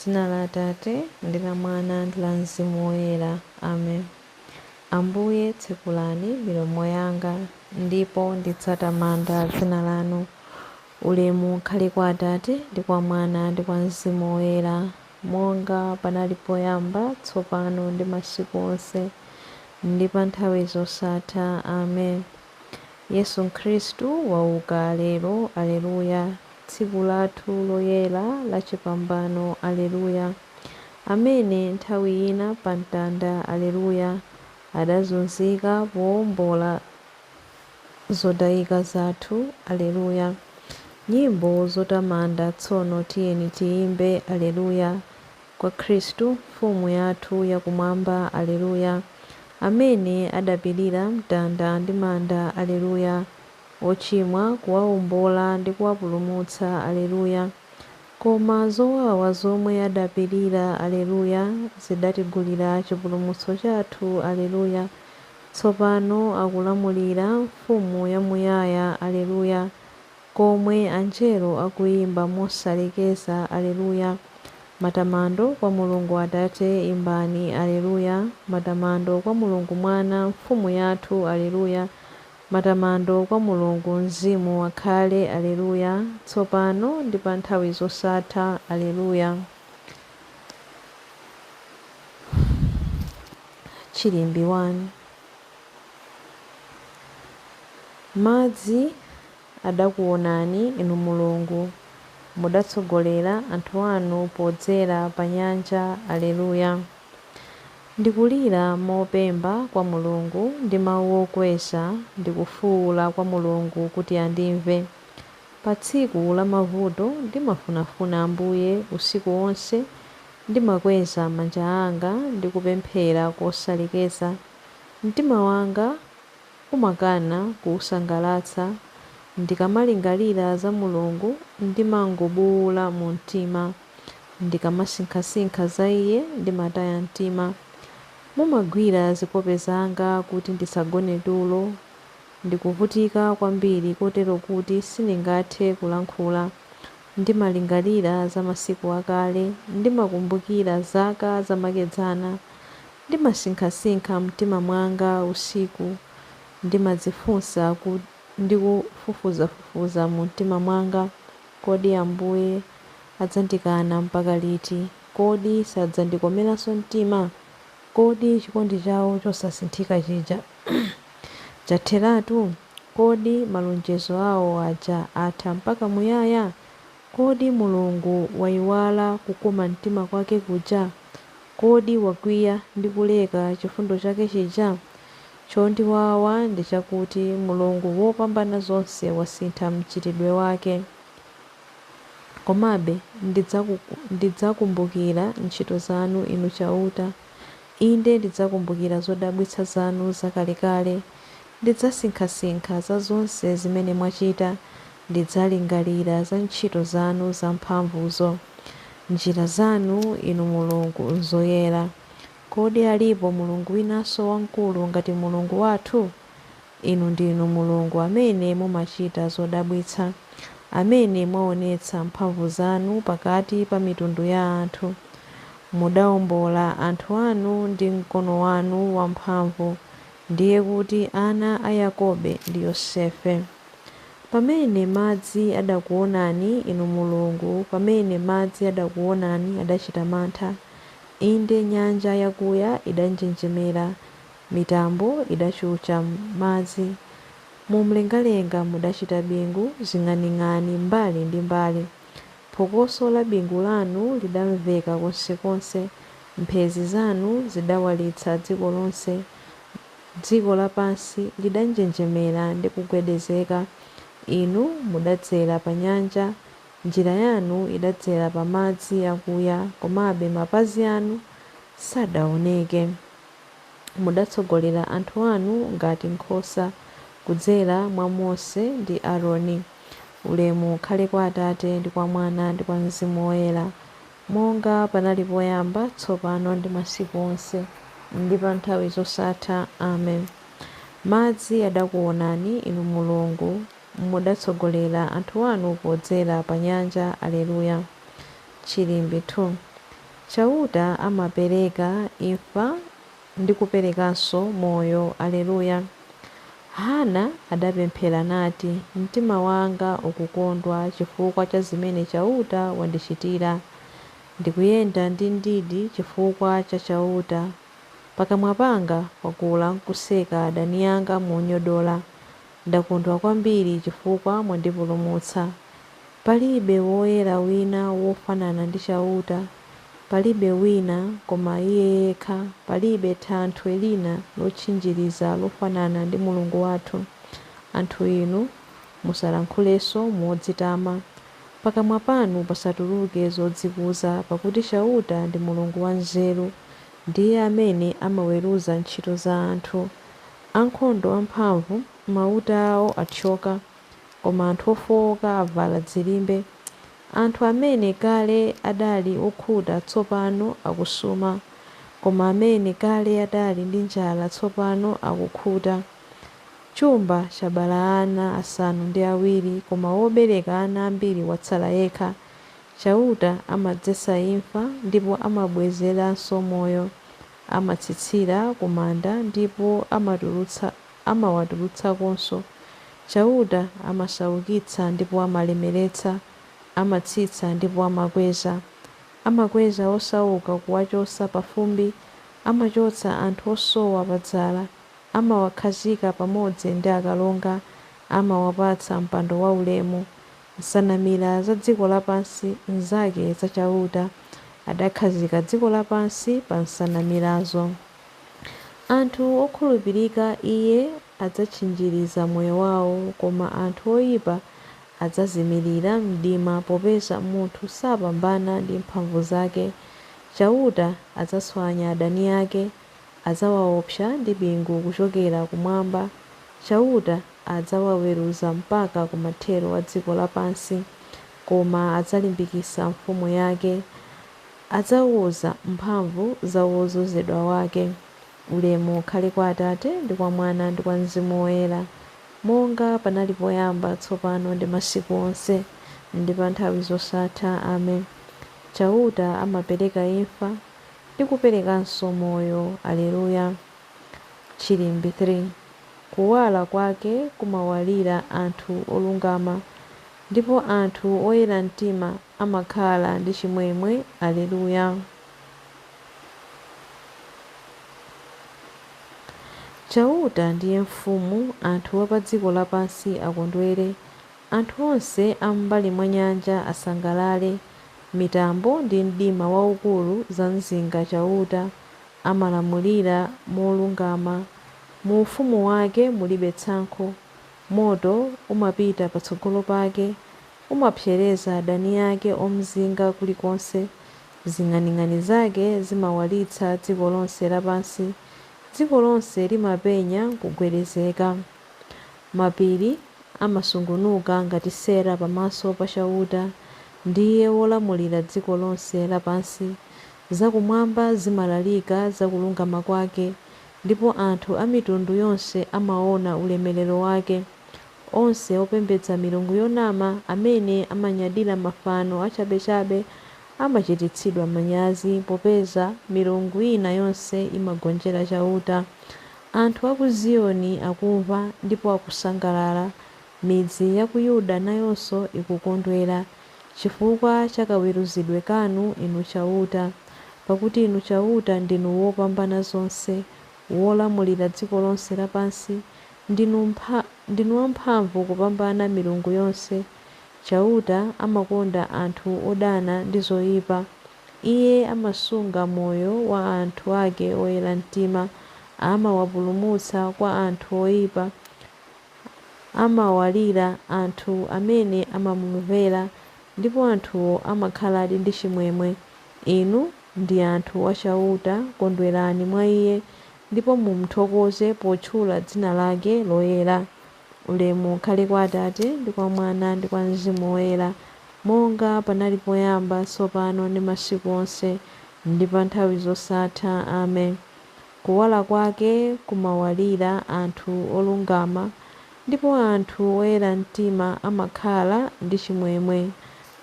M'dzina la Atate, ndi la Mwana, ndi la Mzimu Woyera. Amen. Ambuye, tsekulani milomo yanga, ndipo ndidzatamanda dzina lanu. Ulemu ukhale kwa Atate, ndi kwa Mwana, ndi kwa Mzimu Woyera, monga panali poyamba, tsopano, ndi masiku onse, ndi pa nthawi zosatha. Amen. Yesu Khristu wauka lero, Alleluya, tsiku lathu loyera la chipambano, Alleluya. Amene nthawi ina pa mtanda, Alleluya, adazunzika powombola zotayika zathu, Alleluya. Nyimbo zotamanda tsono tiyeni tiyimbe, Alleluya, Kwa Khristu, Mfumu yathu ya Kumwamba, Alleluya, Amene adapirira mtanda ndi manda, Alleluya, Ochimwa kuwaombola ndi kuwapulumutsa, Alleluya. Koma zowawa zomwe adapirira, Alleluya, Zidatigulira chipulumutso chathu, Alleluya. Tsopano akulamulira, Mfumu yamuyaya, Alleluya, Komwe angelo akuimba mosalekeza, Alleluya. Matamando kwa Mulungu Atate, imbani, Alleluya. Matamando kwa Mulungu Mwana, Mfumu yathu, Alleluya. Matamando kwa Mulungu Mzimu akhale, Alleluya, tsopano ndi pa nthawi zosatha. Alleluya. Chilimbi 1. Madzi adakuwonani, Inu Mulungu, mudatsogolera anthu anu podzera pa nyanja. Alleluya. Ndikulira mopemba kwa Mulungu ndi mau okweza, ndikufuula kwa Mulungu kuti andimve. Pa tsiku la mavuto ndimafunafuna Ambuye, usiku wonse ndimakweza manja anga ndi kupemphera kosalekeza. Mtima wanga umakana kuusangalatsa. Ndikamalingalira za Mulungu, ndimangobuula mumtima. Ndikamasinkhasinkha za Iye, ndimataya mtima. Mumagwira zikope zanga kuti ndisagone tulo. Ndikuvutika kwambiri kotero kuti sindingathe kulankhula. Ndimalingalira za masiku akale, ndimakumbukira zaka zamakedzana. Ndimasinkhasinkha m'mtima mwanga usiku, ndimadzifunsa ndi kufufuzafufuza mumtima mwanga, Kodi Ambuye adzandikana mpaka liti? Kodi sadzandikomeranso mtima? Kodi chikondi chawo chosasinthika chija chatheratu? Kodi malonjezo awo aja atha mpaka muyaya? Kodi Mulungu waiwala kukoma mtima kwake kuja? Kodi wakwiya ndi kuleka chifundo chake chija? Chondiwawa ndi chakuti Mulungu Wopambanazonse wasintha mchitidwe wake. Komabe ndidzakumbukira ntchito zanu, Inu Chauta. Inde ndidzakumbukira zodabwitsa zanu zakalekale. Ndidzasinkhasinkha za zonse zimene mwachita, ndidzalingalira za ntchito zanu zamphamvuzo. Njira zanu, Inu Mulungu, nzoyera. Kodi alipo Mulungu winanso wamkulu ngati Mulungu wathu? Inu ndinu Mulungu amene mumachita zodabwitsa, amene mwaonetsa mphamvu zanu pakati pa mitundu ya anthu. Mudaombola anthu anu ndi mkono wanu wamphamvu, ndiye kuti ana a Yakobe ndi Yosefe. Pamene madzi adakuwonani, Inu Mulungu, pamene madzi adakuwonani, adachita mantha. Inde nyanja yakuya idanjenjemera, mitambo idachucha madzi. Mumlengalenga mudachita bingu, zing'aning'ani mbali ndi mbali. Phokoso la bingu lanu lidamveka konsekonse, mphezi zanu zidawalitsa dziko lonse. Dziko lapansi lidanjenjemera ndi kugwedezeka. Inu mudadzera pa nyanja, njira yanu idadzera pa madzi akuya, komabe mapazi anu sadaoneke. Mudatsogolera anthu anu ngati nkhosa kudzera mwa Mose ndi Aroni. Ulemu ukhale kwa Atate, ndi kwa Mwana, ndi kwa Mzimu Woyera, monga panali poyamba, tsopano, ndi masiku onse, ndi pa nthawi zosatha. Amen. Madzi adakuwonani, Inu Mulungu, mudatsogolera anthu anu podzera pa nyanja. Alleluya. Chilimbi 2. Chauta amapereka imfa ndi kuperekanso moyo. Alleluya. Hana adapemphera nati, Mtima wanga ukukondwa chifukwa cha zimene Chauta wandichitira. Ndikuyenda ndi ndidi chifukwa cha Chauta. Pakamwa panga pakula nkuseka adani anga monyodola. Ndakondwa kwambiri chifukwa mwandipulumutsa. Palibe woyera wina wofanana ndi Chauta, palibe wina koma Iye yekha, palibe thanthwe lina lotchinjiriza lofanana ndi Mulungu wathu. Anthu inu, musalankhulenso modzitama. Pakamwa panu pasatuluke zodzikuza, pakuti Chauta ndi Mulungu wanzeru, ndiye amene amaweruza ntchito za anthu. Ankhondo amphamvu mauta awo athyoka, koma anthu ofowoka avala dzilimbe. Anthu amene kale adali okhuta tsopano akusuma, koma amene kale adali ndi njala tsopano akukhuta. Chumba chabala ana 7, koma wobereka ana ambiri watsala yekha. Chauta amadzetsa imfa ndipo amabwezeranso moyo, amatsitsira ku manda ndipo amawatulutsakonso. Chauta amasaukitsa ndipo amalemeretsa, amatsitsa ndipo amakweza. Amakweza osauka kuwachotsa pa fumbi, amachotsa anthu osowa pa dzala, amawakhazika pamodzi ndi akalonga, amawapatsa mpando waulemu. Nsanamira za dziko lapansi nzake za Chauta, adakhazika dziko lapansi pa nsanamirazo. Anthu okhulupirika Iye adzatchinjiriza moyo wawo, koma anthu oyipa adzazimirira m'mdima, popeza munthu sapambana ndi mphamvu zake. Chauta adzatswanya adani ake, adzawaopsa ndi bingu kuchokera kumwamba. Chauta adzawaweruza mpaka kumathero a dziko lapansi, koma adzalimbikitsa mfumu yake, adzawuza mphamvu za wodzozedwa wake. Ulemu ukhale kwa Atate ndi kwa Mwana ndi kwa Mzimu Woyera, monga panali poyamba, tsopano ndi masiku onse, ndi pa nthawi zosatha. Amen. Chauta amapereka imfa ndi kuperekanso moyo. Alleluya. Chilimbi 3. Kuwala kwake kumawalira anthu olungama, ndipo anthu oyera mtima amakhala ndi chimwemwe. Alleluya. Chauta ndiye mfumu, anthu a pa dziko lapansi akondwere, anthu onse a m'mbali mwa nyanja asangalale. Mitambo ndi mdima waukulu zamzinga Chauta, amalamulira molungama. Mu ufumu wake mulibe tsankho. Moto umapita patsogolo pake, umapsereza adani ake omzinga kulikonse. Zing'aning'ani zake zimawalitsa dziko lonse lapansi, dziko lonse limapenya nkugwedezeka. Mapiri amasungunuka ngati sera pamaso pa Chauta, ndiye wolamulira dziko lonse lapansi. Zakumwamba zimalalika za kulungama kwake, ndipo anthu a mitundu yonse amaona ulemerero wake. Onse opembedza milungu yonama, amene amanyadira mafano achabechabe, amachititsidwa manyazi, popeza milungu ina yonse imagonjera Chauta. Anthu a ku Ziyoni akumva ndipo akusangalala, midzi ya ku Yuda nayonso ikukondwera, chifukwa cha kaweruzidwe kanu, Inu Chauta. Pakuti Inu Chauta ndinu wopambana zonse, wolamulira dziko lonse lapansi, ndinu wamphamvu kupambana milungu yonse. Chauta amakonda anthu odana ndi zoyipa. Iye amasunga moyo wa anthu ake oyera mtima, amawapulumutsa kwa anthu oyipa, amawalira anthu amene amamumvera, ndipo anthuwo amakhaladi ndi chimwemwe. Inu ndi anthu a Chauta, kondwerani mwa Iye, ndipo mumuthokoze potchula dzina lake loyera. Ulemu ukhale kwa Atate ndi kwa Mwana ndi kwa Mzimu Woyera, monga panali poyamba, tsopano ndi masiku onse, ndi pa nthawi zosatha. Amen. Kuwala kwake kumawalira anthu olungama, ndipo anthu oyera mtima amakhala ndi chimwemwe.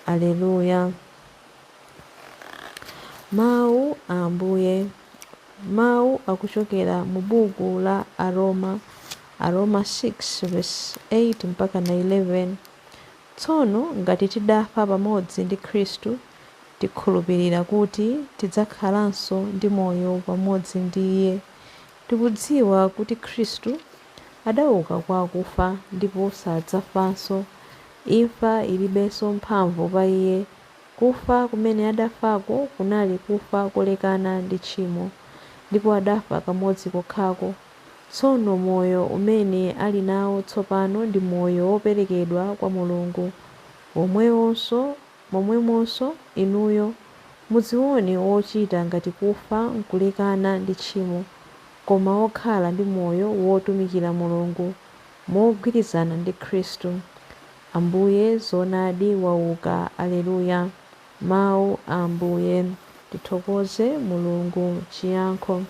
Alleluya. Mawu a Ambuye. Mawu akuchokera mu buku la Aroma, Aroma 6 verse 8 mpaka 11. Tsono ngati tidafa pamodzi ndi Khristu, tikhulupirira kuti tidzakhalanso ndi moyo pamodzi ndi Iye. Tikudziwa kuti Khristu adauka kwa akufa ndipo sadzafanso. Imfa ilibenso mphamvu pa Iye. Kufa kumene adafako kunali kufa kolekana ndi tchimo, ndipo adafa kamodzi kokhako. Tsono moyo umene ali nawo tsopano ndi moyo woperekedwa kwa Mulungu. Momwemonso inuyo, mudzione wochita ngati kufa n'kulekana ndi tchimo, koma wokhala ndi moyo wotumikira Mulungu, mogwirizana ndi Khristu. Ambuye zoonadi wauka, Alleluya! Mawu a Ambuye. Tithokoze Mulungu. Chiyankho.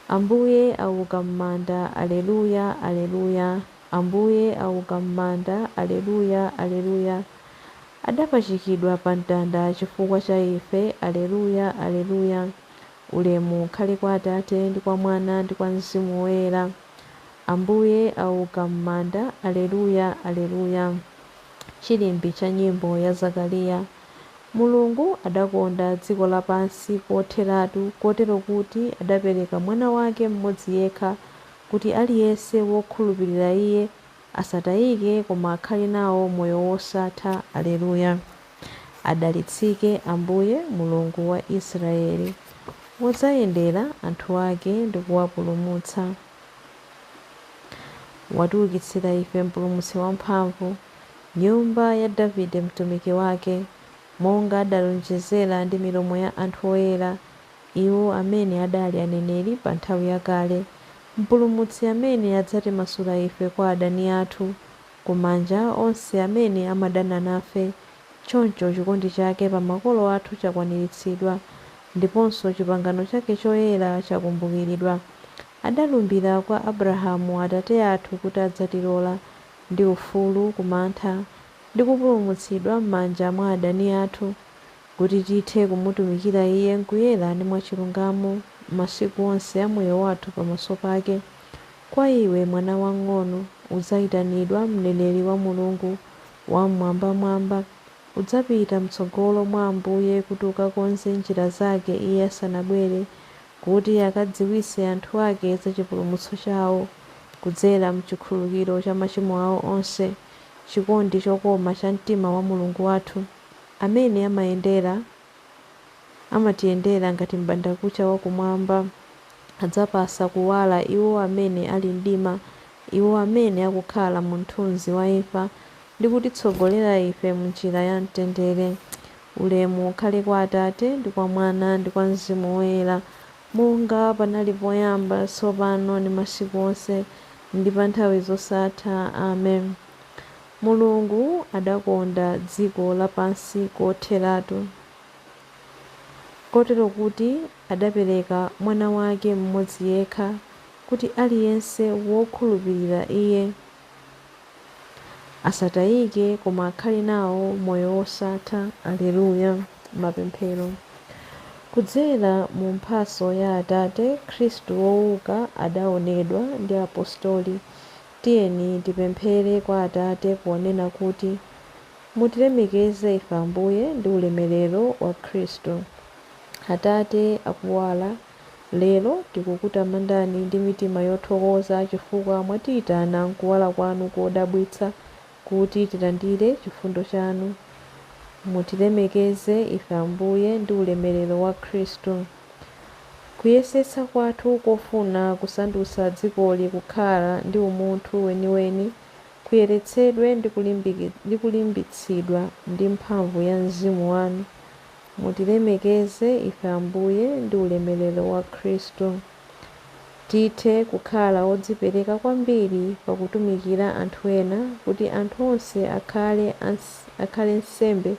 Ambuye auka m'manda, Alleluya, Alleluya! Ambuye auka m'manda, Alleluya, Alleluya! Adapachikidwa pa mtanda chifukwa cha ife, Alleluya, Alleluya! Ulemu ukhale kwa Atate, ndi kwa Mwana, ndi kwa Mzimu Woyera. Ambuye auka m'manda, Alleluya, Alleluya! Chilimbi cha nyimbo ya Zakariya. Mulungu adakonda dziko lapansi kotheratu, kotero kuti adapereka Mwana wake mmodzi yekha, kuti aliyense wokhulupirira Iye asatayike koma akhale nawo moyo wosatha. Alleluya. Adalitsike Ambuye, Mulungu wa Israeli, wodzayendera anthu ake ndi kuwapulumutsa. Watiukitsira ife Mpulumutsi wamphamvu, nyumba ya Davide mtumiki wake, monga adalonjezera ndi milomo ya anthu oyera, iwo amene adali aneneri pa nthawi yakale, Mpulumutsi amene adzatimasula ife kwa adani athu, ku manja onse amene amadana nafe. Choncho chikondi chake pa makolo athu chakwaniritsidwa, ndiponso chipangano chake choyera chakumbukiridwa. Adalumbira kwa Abrahamu atate athu kuti adzatilola ndi ufulu ku mantha, ndi kupulumutsidwa m'manja mwa adani athu, kuti tithe kumutumikira Iye m'kuyera ndi mwachilungamo masiku onse a moyo wathu pamaso pake. Kwa iwe, mwana wamng'ono, udzaitanidwa mneneri wa Mulungu Wam'mwambamwamba. Udzapita m'tsogolo mwa Ambuye kuti ukakonze njira zake Iye asanabwere, kuti akadziwitse anthu ake za chipulumutso chawo, kudzera m'chikhululukiro cha machimo awo onse, chikondi chokoma cha mtima wa Mulungu wathu, amene amayendera amatiyendera ngati m'bandakucha wakumwamba, adzapatsa kuwala iwo amene ali mdima, iwo amene akukhala mu mthunzi wa imfa, ndi kutitsogolera ife m'njira ya mtendere. Ulemu ukhale kwa Atate, ndi kwa Mwana, ndi kwa Mzimu Woyera, monga panali poyamba, tsopano, ndi masiku onse, ndi pa nthawi zosatha. Amen. Mulungu adakonda dziko lapansi kotheratu, kotero kuti adapereka Mwana wake mmodzi yekha, kuti aliyense wokhulupirira Iye asatayike koma akhale nawo moyo wosatha. Alleluya. Mapemphero. Kudzera mu mphatso ya Atate, Khristu wouka adaonedwa ndi apostoli. Tiyeni tipemphere kwa Atate ponena kuti, Mutilemekeze ife Ambuye ndi ulemerero wa Khristu. Atate akuwala, lero tikukutamandani ndi mitima yothokoza chifukwa mwatiyitana m'kuwala kwanu kodabwitsa kuti tilandire chifundo chanu. Mutilemekeze ife Ambuye ndi ulemerero wa Khristu. Kuyesetsa kwathu kofuna kusandutsa dzikoli kukhala ndi umunthu weniweni kuyeretsedwe ndi kulimbitsidwa ndi mphamvu ya Mzimu wanu. Mutilemekeze ife Ambuye ndi ulemerero wa Khristu. Tithe kukhala odzipereka kwambiri pakutumikira anthu ena, kuti anthu onse akhale nsembe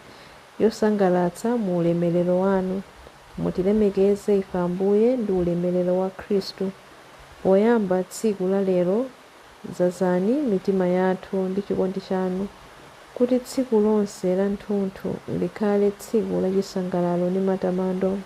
yosangalatsa mu ulemerero wanu. Mutilemekeze ife Ambuye ndi ulemerero wa Khristu. Poyamba tsiku la lero, dzazani mitima yathu ndi chikondi chanu, kuti tsiku lonse lathunthu likhale tsiku la chisangalalo ndi matamando.